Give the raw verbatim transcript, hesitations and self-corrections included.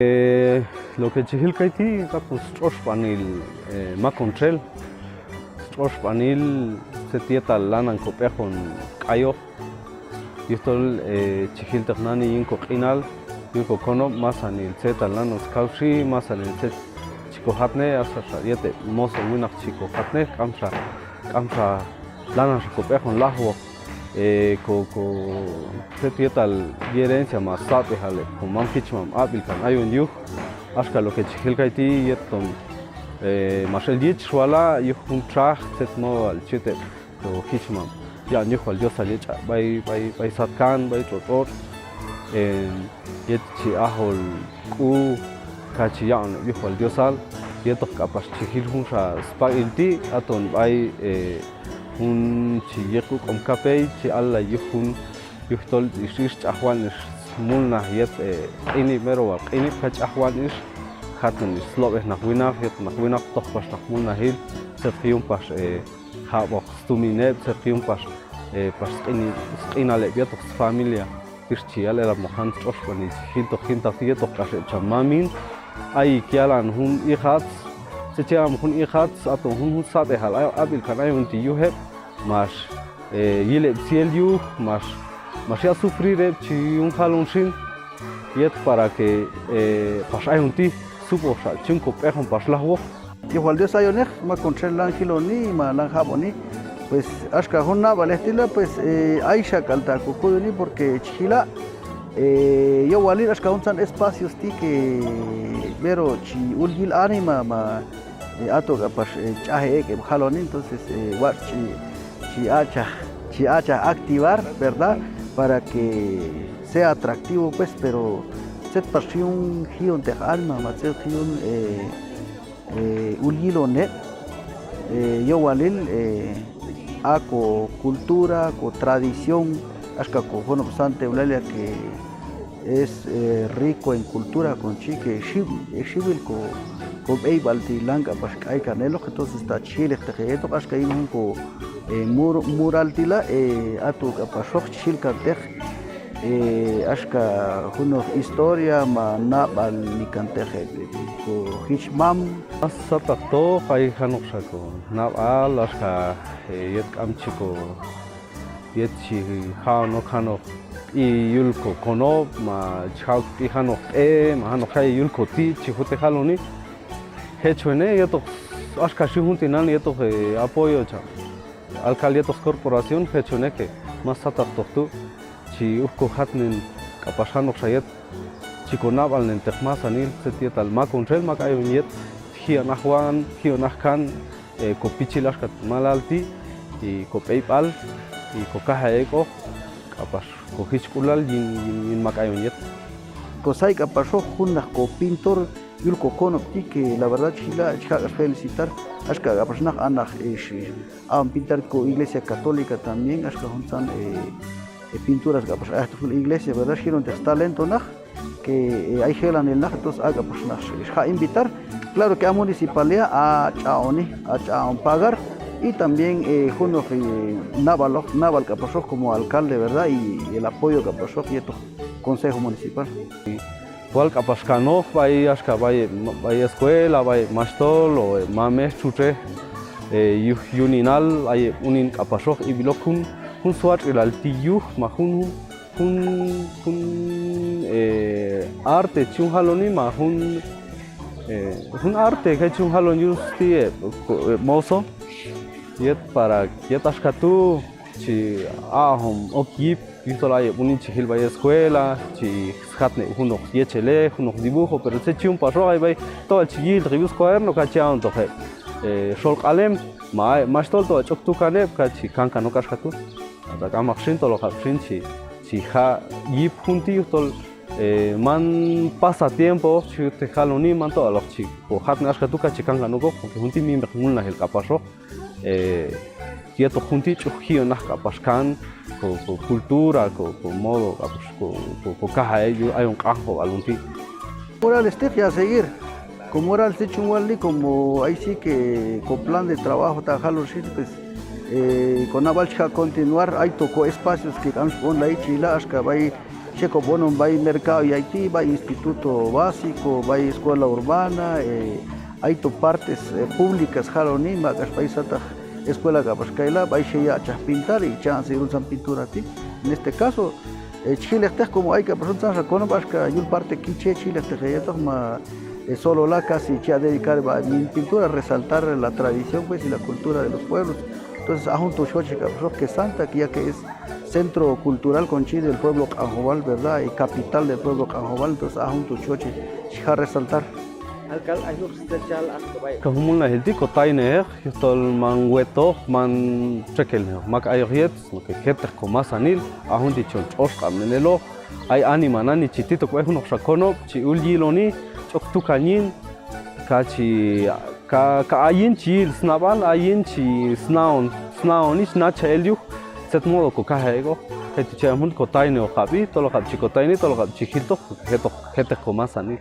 Eh, lo que chi jil kayti', katu' stx'oxb'anil, eh, makontxel, stx'oxb'anil tzet yetal lanan kob'eqon k'ayoq, yujtol, eh, chi jilteq nani yin koq'inal, yin kokonob', masanil tzetal lanan skawxi, masanil tzet chi kojatne, axa xa yet heb' moso winaq chi kojatne, k'amxa, k'amxa lanan xa kob'eqon lajwoq, eh, ko, ko, tzet yetal yerencia ma sat'ejal heb' komam jichmam ab'il kan ayon yuj, axka lo que chi jil kayti' yet ton, eh, max el yich xwala' yuj jun txaj, tzet mawal chi yut heb' ko jichmam yaq'on yuj wal Diosal yech'a' b'ay, b'ay, b'ay satkan, b'ay tx'otx' tx'otx', eh, yet chi ajol k'u, kax chi yaq'on heb' yuj wal Diosal, yetoq k'apax chi jil junxa spak'il ti', aton b'ay, eh, jun chi yiq k'u k'om kapey, chi allay yuj jun, yujtol ix, ix ch'ajwan ix smulnaj yet, eh, q'inib', mero wal q'inib' kax ch'ajwan ix, jatnen ix slob'ej naq winaq, yet naq winaq tojpax naq mulnajil, tzet jun pax, eh, jab'oq stumin heb', tzet jun pax, eh, pax sq'ini-, sq'inal heb' yetoq sfamilia. Tix chi yal elapnoq jan stx'oxb'anil chi jiltoq jintaq ti' yetoq k'ax heb' cham mamin, ayik yalan jun ijatz, tzet chi yal jun ijatz, aton jun, jun sat'ejal a-, ab'il kan ayon ti' yuj heb', max, eh, yil heb' syel yuj, max, max yaq' sufrir heb' chi yun jalon xin, yet para que, eh, pax ayon ti', sub'oqxa chi yun kob'eqon pax lajwoq. Yuj wal Dios ayoneq, makontxel lan jiloni, ma lan jab'oni, pues, axka jun nab'alej ti' la, pues, eh, ayxak'alta' kokuyoni, porque chi jila', eh, yowalil axka juntzan espacios ti' que mero chi ul yil anima, ma, eh, ato k'apax, eh, ch'ajej ek' heb' jaloni, entonces, eh, watx' chi, chi achaj, chi achaj activar, ¿verdad? Para que sea atractivo, pues, pero tzet pax yun ji'onteq anima, ma tzet yun, eh, eh, ul yilon heb', eh, yowalil, eh, a kocultura, kotradición, axka kojunob' Santa Eulalia que es, eh, rico en cultura, kon chi que xiw, eh, xiwil ko, kob'eyb'al ti' lan k'apax k'aykan eloq, entonces ta chi jilekteq hetoq, axka yin jun ko, eh, mur-, mural ti' la, eh, ato k'apaxoq chi jilkanteq, eh, axka junoq historia ma nab'al nikanteq heb' ko jichmam. Mas sataqtoq ay janoqxa ko nab'al, axka, eh, yet k'am chi ko, yet chi ja'on ok janoq b'i yul kokonob', ma chi ja'on ok b'i janoq b'e, ma janoq jay yul koti', chi jutej jaloni. Jechwej ne, yetoq, axka xhi jun tinani', yetoq, eh, apoyo cham alcal yetoq corporación, jechwej ne que mas sataqtoq tu', chi uj kojatnen k'apax janoqxa yet chi konab'alnenteq masanil tzet yetal makontxel mak ayon yet, ji'on ajwan, ji'on ajkan, eh, kopichil axka malal ti', y kob'eyb'al, y kokajay ek'oq, k'apax kojichk'ulal yin, yin, yin mak ayon yet. Kosay k'apaxoq jun naq kopintor yul kokonob' ti' que la verdad chi jila', chi jaq' k'ax felicitar, axka k'apax naq a naq, eh, xi, aq'on pintar ko iglesia católica también, axka juntzan, eh, eh, pinturas k'apax ayajtoq yul iglesia, ¿verdad? Xi jilonteq stalento naq, que, eh, ay jelanil naq, entonces a k'apax naq xi, xjaq' invitar. Claro que a municipalidad a ch'aq'oni, a ch'aq'on pagar, y también, eh, junoq, eh, nab'aloq, nab'al k'apaxoq como alcalde, ¿verdad? Y, y el apoyo k'apaxoq yetoq Consejo Municipal. Wal k'apax kanoq b'ay, axka b'ay, b'ay escuela, b'ay heb' maxhtol, o heb' mamej, txutxej, eh, yuj yuninal, ay heb' unin k'apaxoq ib'il ok jun, jun swatx'ilal ti' yuj, ma jun, jun, jun, eh, arte chi yun jaloni, ma jun, eh, jun arte kay chi yun jalon yuj sti' heb', ko-, heb' moso, yet para, yet axka tu' chi aq'on ok yip, yujtol ay heb' unin chi jil b'ay escuela, chi sjatne junoq yechelej, junoq dibujo, pero tzet chi yun paxoq ay b'ay, tol chi yilteq heb' yul scuaderno, kax chi aq'ontoq heb', eh, xol q'alem, ma ay heb' maxhtol tol chi ok tukan heb', kax chi kankan ok axka tu'. Hasta k'amaq xin, tol hoqab' xin chi, chi jaq' yip jun ti', yujtol, eh, man pasatiempo, chi yute jaloni, man tok'aloq chi kojatne axka tu', kax chi kankan okoq, porque jun ti' mimeq mulnajil k'apaxoq. Eh, yetoq jun ti' chi uj ji'on aj k'apax kan ko, ko cultura, ko, ko modo k'apax ko, ko, kokajay ayon q'anjob'al jun ti'. Murales ti' ya seguir. Ko murales ti' chi yun wali, como ay sí que ko plan de trabajo ta jalon xin, pues, eh, ko nab'al chi jaq' continuar, ayto ko espacios que k'am xb'onlay chi yila', axka b'ay Che kob'onon b'ay mercado yay ti', b'ay instituto básico, b'ay escuela urbana, eh, ayto partes, eh, públicas jaloni, ma k'ax b'ay sataq escuela k'apax kayla', b'ay che ya'chaj pintar y chance yul juntzan pintura ti'. En este caso, eh, chi jilejteq como ay k'apax juntzanxa konob', axka yul parte K'iche' chi jilejteq heyetoq, ma, eh, solo la casi chi yaq' dedicar b'ay yin pintura, resaltar la tradición, pues, y la cultura de los pueblos. Entonces, a jun tu' chi jochej k'apaxoq Quesantac, ya que es centro cultural kon chi del pueblo Q'anjob'al, ¿verdad? Y capital del pueblo Q'anjob'al, entonces a jun tu' chi jochej chi jaq' resaltar. Alcalde, ay juj tzet chal aj kob'a. Ka jun mulnajil ti' kotaynejeq, yujtol man wetoq, man txekelnejoq mak ayoq yet, sino que jeteq komasanil, a jun ti' chon tx'oxq'ab'nen eloq, ay anima nani chi titok b'ay junoqxa konob', chi ul yiloni, ch'ok tukan yin, ka chi, ka, ka ayin chi yil snab'al, ayin chi snaon, snaoni, chi nachaj el yuj tzet modo kokaja ek'oq. Jetu' chi yam jun kotaynejoqab'i, toloqab' chi kotayni, toloqab' chi jiltoq, jetoq, jeteq komasanil.